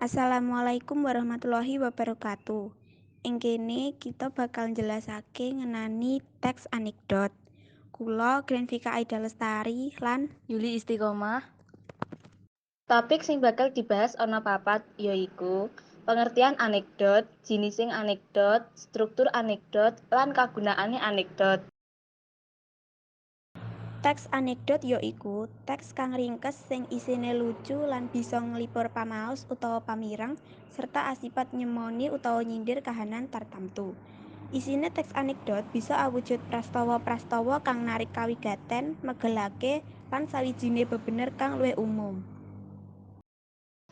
Assalamualaikum warahmatullahi wabarakatuh. Ing kene kita bakal njelasake ngenani teks anekdot. Kula Grenvika Aida Lestari lan Yuli Istiqomah. Topik sing bakal dibahas ana papat, yaiku pengertian anekdot, jinising anekdot, struktur anekdot, lan kagunaane anekdot. Teks anekdot ya iku teks kang ringkes sing isine lucu lan bisa nglipur pamaos utawa pamireng serta asipat nyemoni utawa nyindir kahanan tartamtu. Isine teks anekdot bisa awujud prastawa-prastawa kang narik kawigaten, megelake, lan sawijine bebener kang luwih umum.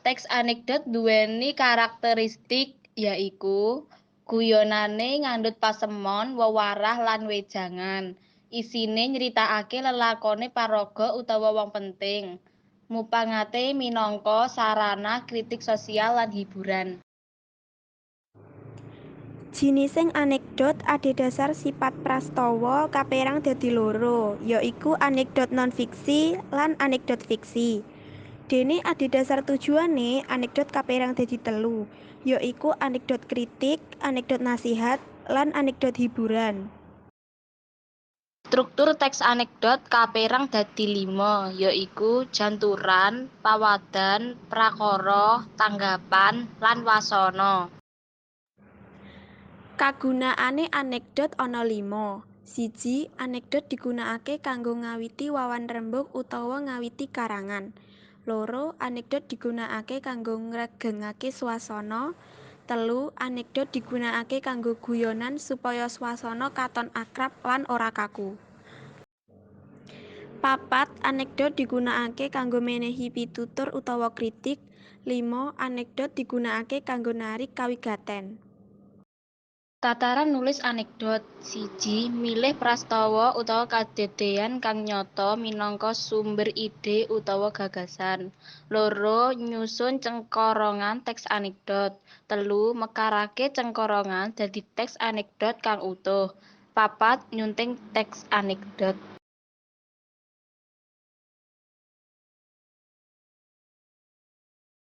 Teks anekdot nduweni karakteristik, yaiku guyonane ngandhut pasemon, wewarah lan wejangan. Isine nyritakake lelakone paraga utawa wong penting. Mupangate minangka sarana kritik sosial lan hiburan. Jinising anekdot adhedhasar sipat prastawa kaperang dadi loro, ya iku anekdot non-fiksi lan anekdot fiksi. Dene adhedhasar tujuane, anekdot kaperang dadi telu, ya iku anekdot kritik, anekdot nasihat, lan anekdot hiburan. Struktur teks anekdot kaperang dadi lima, yaiku janturan, pawadan, prakara, tanggapan, lan wasana. Kagunaane anekdot ana lima. 1. Anekdot digunakake kanggo ngawiti wawan rembug utawa ngawiti karangan. 2. Anekdot digunakake kanggo ngregengake swasana. 3. Anekdot digunakake kanggo guyonan supaya swasana katon akrab lan ora kaku. 4. Anekdot digunakake kanggo menehi pitutur utawa kritik. 5. Anekdot digunakake kanggo narik kawigaten. Tataran nulis anekdot. 1. Milih prastawa utawa kadadeyan kang nyata minangka sumber ide utawa gagasan. 2. Nyusun cengkorongan teks anekdot. 3. Mekarake cengkorongan dadi teks anekdot kang utuh. 4. Nyunting teks anekdot.